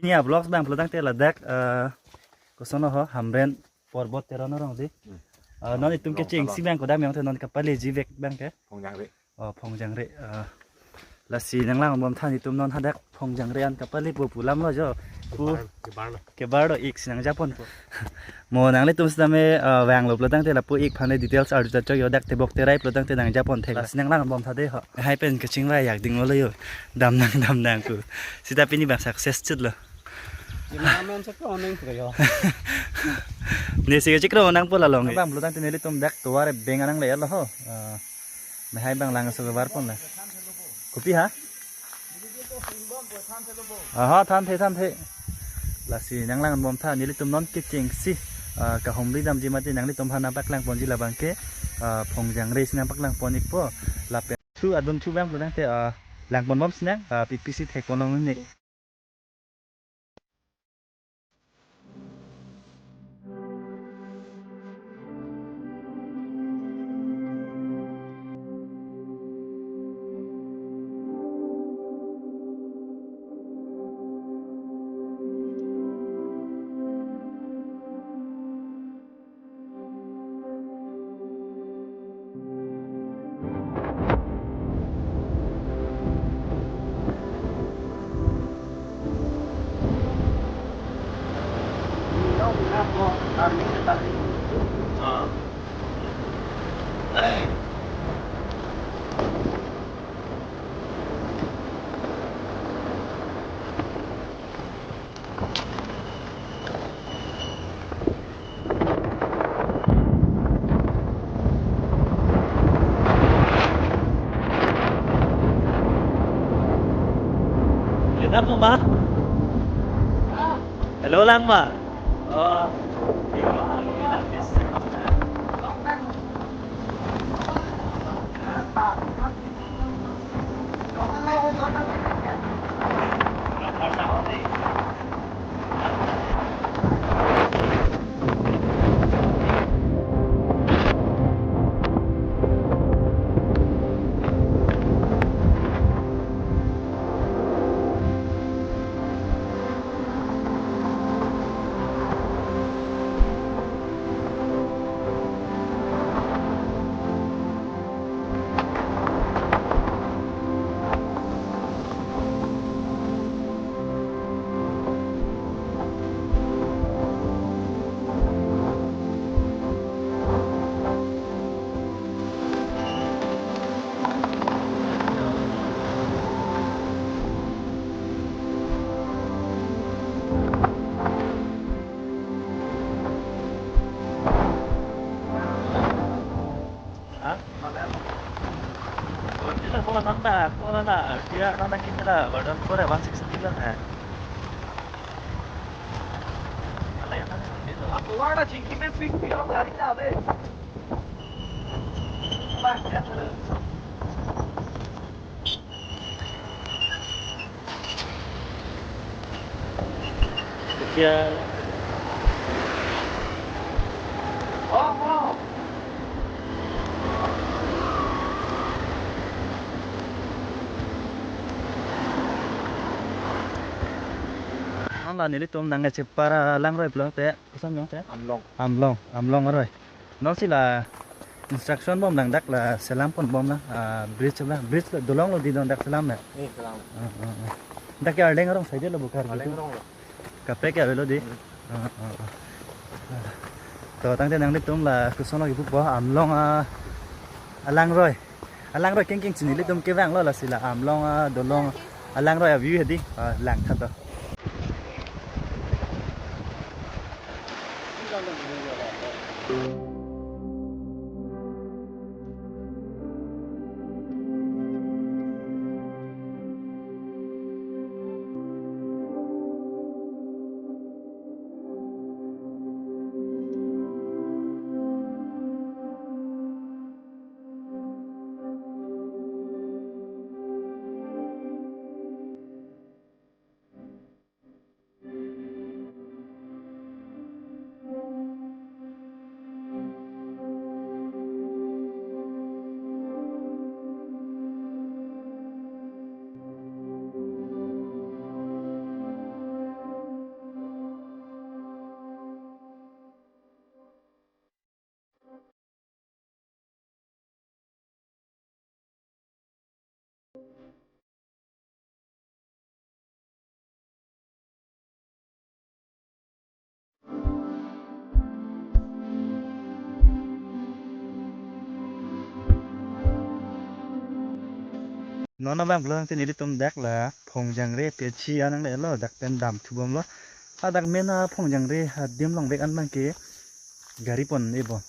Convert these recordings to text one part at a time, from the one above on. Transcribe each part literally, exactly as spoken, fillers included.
Nia vlogs abang pulotangte ladak, eh, koson ho, Hamren Porbot Teron arong di. Hmm. Eh, non itum ke Long chengsi Talon. Abang kodam yong te non kapaleji vek abang ke. Phongjangre. Oh, Phongjangre. Eh, lasi nanglangbomtha, itum non hadak Phongjangre an kapalepo pu alam lo jo. Pu Kebar, kebar lo. Kebar lo ik si nangjaponpo. Mo nanglitum sitame, eh, vanglo pulotangte lapu ik aphan details arjuta chok jo, dak tebok terai pulotangte nangjaponthek. Lasi nanglangbomtha de ho. Hai pen kachingvai yak ding lo jo. Damnang damnang ku. Sita pini abang success chit lo. Gimana main sa ko neng ko yo. Ne si chikro nangpo la long. Abang pulotangte nelitum dak tovar beng anang le lo ho. Ah, me hai abang lang so kebar pon la. Kopi ha? Aha, thanthe, thanthe. Lasi nanglangbomtha, nelitum non kechengsi, ah, kahumri damji mati nanglitum aphan nangpaklangponji labang ke, ah, Phongjangre si nangpaklangpon ikpo. Lapen thu adun thu abang pulotangte, ah, langponbom si nang, ah, pipisi thekpon long ne. Enak mo, ma? Hello lang, ma. Oh. Ha? Kotila bola nanda, bola na, dia nanda kita la, badan kore one sixty lang hai. Ako wala chingki me pick pick up gari na be. Sekian. Nang la nelitum nangkachepar alangroi pulote, koson yong te? Amlong. Amlong, Amlong aroi. Non si la instruction bom lang dak la selam ponbom lang, ah, bridge la, bridge la, dolong lo di non dak selam ya. Eh, selam. Ah, ah, ah. Dak ke Arleng arong side lo bukar Arleng gitu. Arong lo. Kaprek ya lo di. Hmm. Ah, ah, ah. To tangte nanglitum la koson lo kipu po Amlong, ah, alangroi. Alangroi kengkeng si nelitum kevang lo, lasi la Amlong, ah, dolong alangroi a-view hedi, ah, langtha to. Non abang pulo tangte nelitum dak la Phongjangre P H C an nanglelo, dak pen damthubomlo. Hadak mena Phongjangre adim longvek an abangke gari pon-e bo.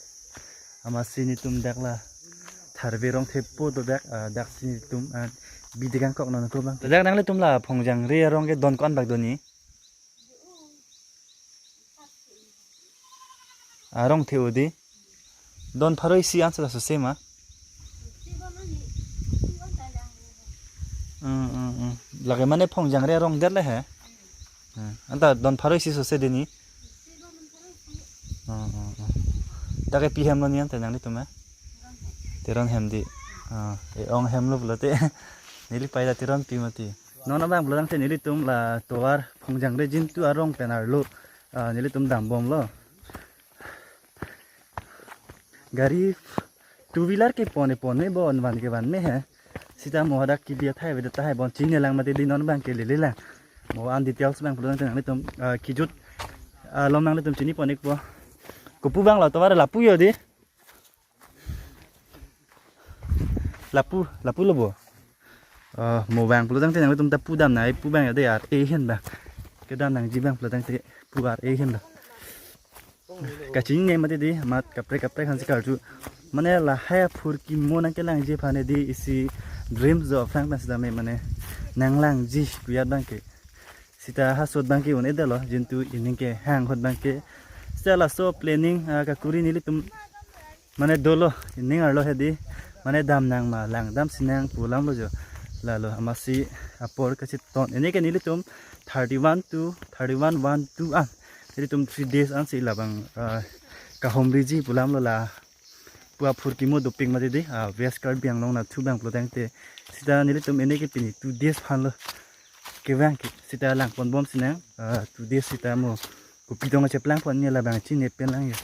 Amatsi nelitum dak la Tharve Rongthepo do dak, ah, daksi nelitum, ah, bidekangkok non ko abang. Dak nanglitum la Phongjangre arong ke don ko-an bak doni? Arong the odi. Don pharo isi ansa sose ma. Hmm, hmm, hmm. Lake mane Phongjangre arong det le he. Hmm. Anta don pharo isi sose deni. Hmm, hmm, hmm. Dak ke pi hemlo ni anta nanglitum, eh? Teron hem di. Ah, e-ong hemlo pulote. Neli pai ta Teronpi mati. Non abang pulo tangte nelitum la tovar Phongjangre jintu arong pen arlo, ah, nelitum dambomlo. Gari two wheeler ke pon-e pon-e bo, van ke van me he. Sita mo hadak kili athai avedet tahai bon chinine lang mati di, non abangke lele lang. Mo an details abang pulo tangte nanglitum, ah, kijut, ah, lom nanglitum chini pon-ikpo. Kopu abang lo tovar lapu yo di. Lapu, lapu lo bo. Ah, mo abang pulo tangte nanglitum ta pu damnang, pu abang ya de ar-e ahin abang. Kedam nangji abang pulo tangte pu ar-e ahin abang. Kachinine mati di, amat kaprek kaprek hansi karju. Mane lahai aphurkimo nangkelangji aphan di isi dream jo aphrang pen sitame mane nanglangji kuyat abangke. Sita hasot abangke un-edetlo, jintu ining kehang ahut abangke. Sita laso planning, ah, kakuri nelitum mane dolo, ining arlo hedi, mane damnang ma, langdam sinang pu alamlo jo. Lalo amatsi apor kachiton. Ini ke nelitum thirty-one to thirty-one, one, two an. Nelitum three days ansi labang, ah, kahomriji pu alamlo la. Pu aphurkimo dopik mati di, ah, West Karbi Anglong nathu abang pulo tangte. Sita nelitum ini ke pini two days aphanlo kevang ke. Sita langponbom sinang, ah, two days sita mo kopi tong cheplang pon ne labang chine pen lang ya.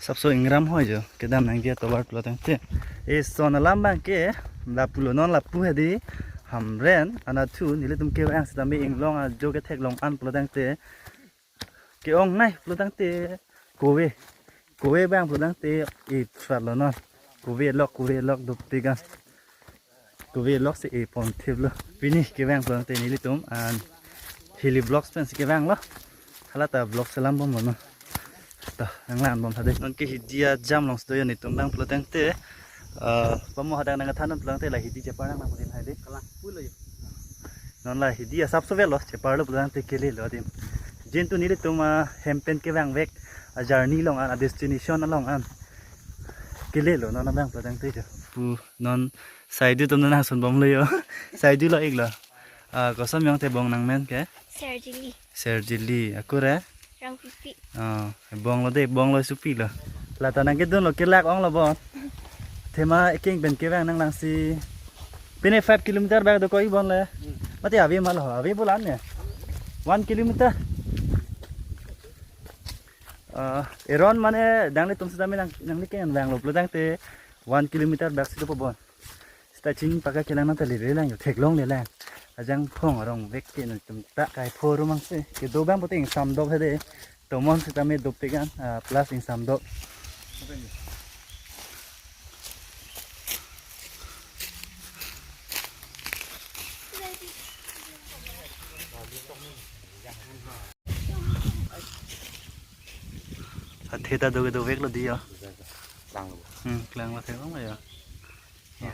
Sapso ingram ho jo, kedam nangji atovar pulo tangte. Eson alam abangke, lapulo non lapu hedi, Hamren, anathu, nelitum kevang sitame inglong ajo ketheklong an pulo tangte. Ke-ongnei pulo tangte, kove, kove abang pulo tangte, e phralo non. Kove lok, kove lok dopik an. Kove lok si e ponthiplo. Pini kevang pulo tangte nelitum an Hilly Vlogs pensi kevanglo. Hala ta vlog selam bomlo non. To, nanglangbom tha de. Non ke hidi ajam alongsi do yo nelitum abang pulo tangte. Eh, pamo hadak nangthan non pulo tangte la hidi chepar nang nangpudin hai de. Kalang pulo yo. Non la hidi asapso avelo, cheparlo pulo tangte kelelo adim. Jintu nelitum ahem pen kevangvek a journey along an, a destination along an. Kelelo non abang pulo tangte jo. Pu non saidu atum non ason bomlo yo. Saidu lo iklo. Ah, koson miyong te bong nangmen ke? Serjili. Serjili. Ako re? Rangpipi. Ah, bonglo de, bonglo supilo. La ta nangkedunlo, kelak onglo bon. Thema ekeng pen kevang nanglangsi. Pine five kilometer bak do koi bon le. Mati ave ma lo, ave bolan ne. One kilometer. Ah, eron mane nanglitum sitame nang, nangli kevanglo pulo tangte one kilometer bak si dopo bon. Sita chini paka kelang nang ta lele lang yo, theklongle lang. Ajang phong arong vek ke nelitum ta kai pho rumang se. Kedo abang pulote ingsamdok hedi. Tomon sitame dopik an, ah, plus ingsamdok. Athe ta do doveklo di yo. Klanglo. Hmm, klanglo theklonglo yo. Ya.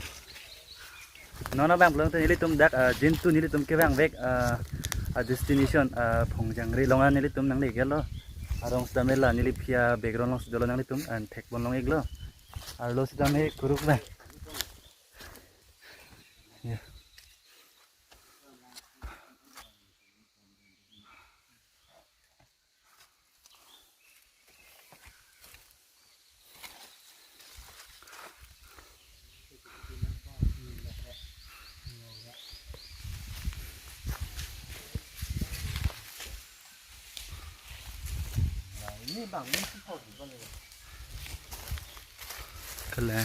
Non abang pulo tangte nelitum dak, ah, jintu nelitum kevangvek, ah, a destination, ah, Phongjangre along an nelitum nangle-iklo. Arong sitame la neli phi a background alongsi dolo nanglitum an thekpon long-iklo. Arlo sitame kuruk abang. Ya. Ini bang, ini sih kok gimana ya? Kale.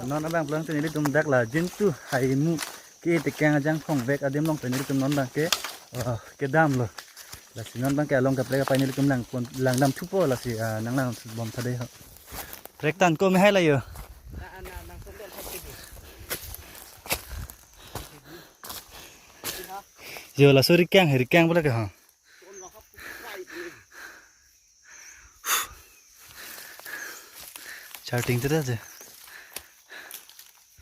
Non abang pulang tu nelitum dak la Jintu Haimu ke tekang ajang phong vek adim along tu nelitum non abang ke, oh, kedamlo. Lasi non abang ke along kaprek apai nelitum lang pon, langdam thupo lasi, ah, nang lang bom tha dei ho. Prek tan ko me hai la yo. Yo laso rikang, rikang bola ke ha. Charting tu dah je.